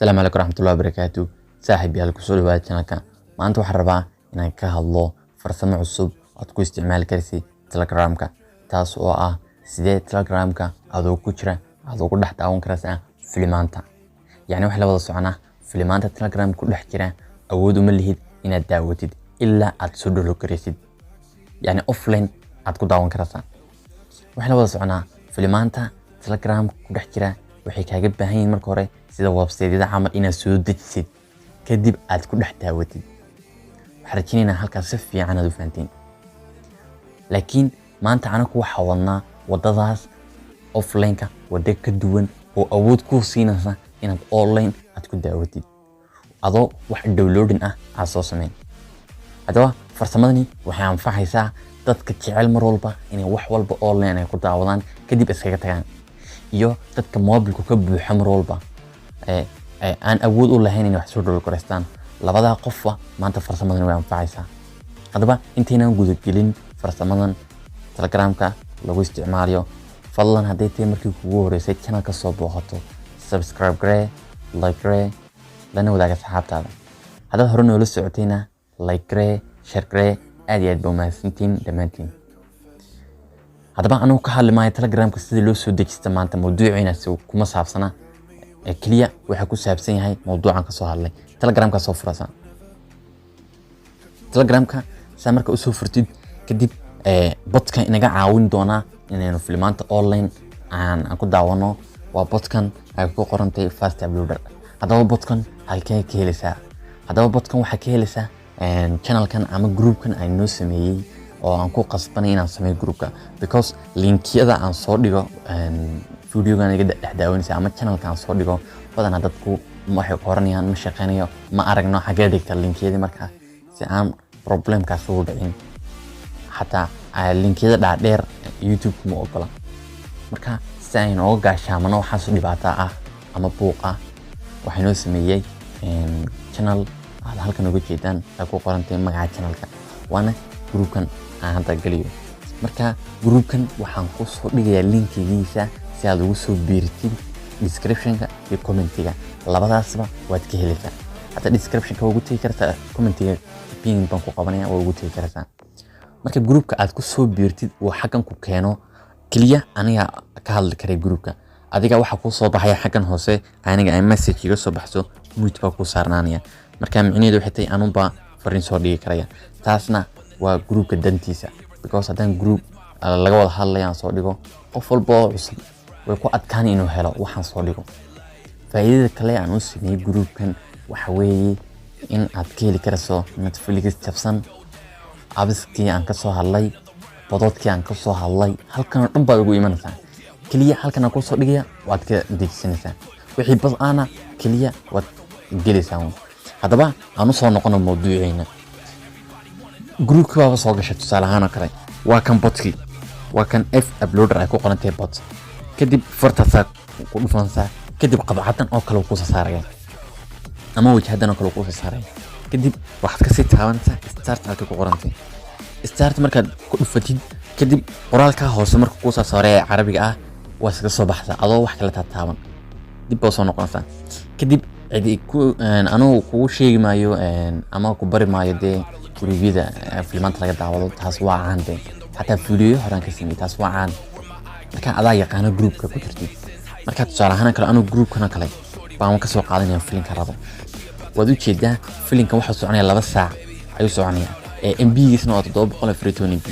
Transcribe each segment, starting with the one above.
Asalaamu calaykum waraxmatullahi wabarakaatu. Saaxiib yaal, kusoo dhawaada channelka. Maanta waxaan rabaa inaan ka hadlo farsamo cusub aad ku isticmaali kartid Telegramka, taas oo ah sidee Telegramka adoo ku jira aad ugu dhex daawan karaysaa filimaanta. Yacni wax la wada soconaa, filimaanta Telegram ku dhex jira awood uma lihid inaad daawatid ilaa aad soo download garaysid, yacni offline aad ku daawan karaysaa. Waxaan la wada soconaa, filimaanta Telegram ku dhex jira waxay kaaga baahan yihiin marka hore, sida website-yada camal, inaad soo dejisid, kadib aad ku dhex daawatid. Waxaan rajaynaynaa halkaas si fiican aad u fahanteen, laakiin maanta anagu waxaa wadnaa wadadaas offline-ka waddo ka duwan oo awood kuu siinaysa inaad online aad ku daawatid adoo wax downloading ah aad soo sameyn. Haddaba farsamadani waxay anfacaysaa dadka jecel mar walba inay wax walba online ay ku daawadaan, kadib iskaga tagaan, iyo dadka mobilku ka buuxa mar walba aan awood u lahayn inay wax soo download garaystaan. Labadaa qofba maanta farsamadani way anfacaysaa. Haddaba intaynaan gudagelin farsamadan Telegramka lagu isticmaalayo, fadlan hadday tahay markii kugu horeysay channelka soo booqato, subscribe garee, like garee, lana wadaaga asxaabtaada. Haddaad hore noola socotayna, like garee, share garee. Aad iyo aad ba umahadsantiin dhammaantiin. Haddaba anugu ka hadli maayo Telegramka sida loo soo dejista. Maanta mawduuciinaas kuma saabsana, ee keliya waxaa ku saabsan yahay mawduucan kasoo hadlay. Telegramka soo furaysaa. Telegramka saa marka usoo furtid kadib, botka inaga caawin doonaa inaynu filimaanta online aan ku daawano waa botkan ay ku qorantay Fast Uploader. Haddaba botkan halkee ka helaysaa? Haddaba botkan waxaa ka helaysaa channelkan ama groupkan aan noo sameeyey, oo aan ku qasbanay inaan sameeyo groupka, because linkiyada aan soo dhigo videogan iga dhex daawanaysa ama channelka aan soo dhigo, badanaa dadku waxay oranayaan: "Ma shaqeynayo, ma aragno, xagee dhigta linkiyadii?" Markaa si aan problemkaas ugu dhicin, xataa linkiyada dhaadheer YouTube ma ogola. Marka si aynu oga gaashaamano waxaas dhibaato ah ama buuq ah, waxaa noo sameeyey channel aad halkan uga jeedaan ay ku qorantay magaca channelka, waana groupkan aan hadda geliyo. Marka groupkan waxaan kusoo dhigayaa linkigiisa si aad ugu soo biirtid. Descriptionka iyo commentiga labadaasba waad ka helaysaa. Hadda descriptionka waa ugu tegi kartaa, commentiga pin baan ku qabanaya, waa ugu tegi kartaa. Marka groupka aad kusoo biirtid uu xaggan ku keeno, keliya aniga ka hadli karay groupka. Adiga waxaa kuu soo baxaya xaggan hoose aniga ay message iga soo baxso, mute baa kuu saarnaanaya. Marka micnaheedu waxay tahay anunbaa fariin soo dhigi karaya. Taasna waa groupka dantiisa, because haddaan group laga wada hadlaya aan soo dhigo, qof walba oo cusub way ku adkaan inuu helo waxaan soo dhigo. Faa'iidada kale aan u sameeyey groupkan waxa weeye in aad ka heli karayso Netflix jabsan, appskii aan ka soo hadlay, bototkii aan ka soo hadlay, halkan oo dhan baad ugu imanaysaa. Keliya halkan aan kusoo dhigaya waad ka dejisanaysaa, wixii bot ahna keliya waad gelaysaa uun. Haddaba aan usoo noqono mawduuceena. Groupkii baaba soo gashay tusaale ahaan oo kale. Waa kan botkii, waa kan F Uploader ay ku qoran tahay bot. Kadib fartaasaa ku dhufanaysaa, kadib qabcadan oo kale kusoo saaraya ama wajhadan oo kale kusoo saaraya. Kadib waxaad kasii taabanaysaa start halkay ku qorantay. Start markaad ku dhufatid kadib, qoraalkaa hoose marka kuusoo saaray ee Carabiga ah waa iskaga soo baxsaa adoo wax kale taataaban. Dib baa soo noqonaysaa. Kadib cidi ku anugu kugu sheegi maayo ama ku bari maayo dee guruubyada filimaanta laga daawado. Taas waa caan dee, xataa fiidiyoyo horaan ka sameeyey. Taas waa caan, marka adaa yaqaano groupka ku jirtid. Marka tusaale ahaan kale, anugu groupkan oo kale baan ka soo qaadanaya filinka rabo. Waad u jeedaa, filinkan waxuu soconaya 2 saac ayuu soconaya, ee MB-giisna waa 714 MB.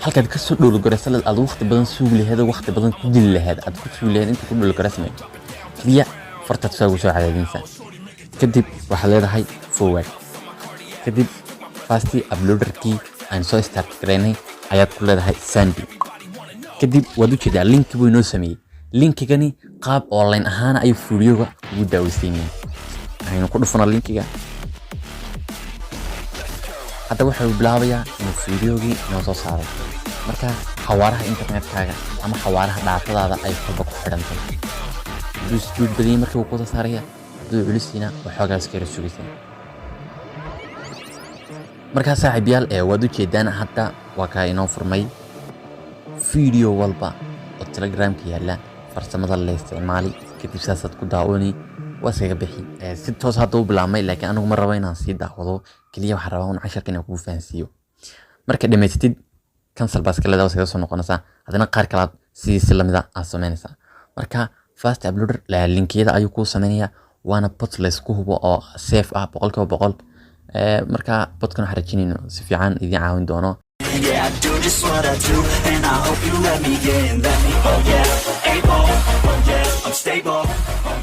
Halkaad kasoo download garaysa aad waqti badan sugi laheed, waqti badan ku dili laheed, aad ku sugi laheed inta ku download garaysmayo, keliya fartaad saa ugu soo cadaadinaysaa. Kadib waxaad leedahay forward. Kadib Fast Uploaderkii aan soo start garaynay ayaad ku leedahay send. Kadib waad ujeedaa, linki buu inoo sameeyey. Linkigani qaab online ahaana ayuu videoga ugu daawaysiinaya. Aynu ku dhufano linkiga. Hadda wuxuu bilaabayaa inuu videogii inoo soo saaro. Marka xawaaraha internetkaaga ama xawaaraha datadaada ay kolba ku xidhantay. Hadduu speed badanyay markii wuu kusoo saaraya, hadduu culisiina waxoogaa iska yara sugaysaa. Markaa saaxiibyaal, ee waad u jeedaan, hadda waa kaa inoo furmay. Video walba oo Telegramka yaalla farsamada la isticmaali kadib saasaad ku daawani. Waa iskaga bixi. Si toos hadda u bilaabmay, laakiin anigu ma rabo inaan sii daawado. Keliya waxaan rabaa un casharka inaan kugu fahansiiyo. Marka dhamaysatid, cancel baa iska leedahay, waa iskaga soo noqonaysaa. Haddana qaar kalaad sidii si lamida aad samaynaysaa. Marka Fast Uploader linkiyada ayuu kuu samaynayaa, waana bot laysku hubo oo safe ah 100%. Marka botkan waxaan rajeynayno si fiican idiin caawin doono. Yeah, I do just what I do, and I hope you let me in, let me, oh yeah, able, oh yeah, I'm stable, oh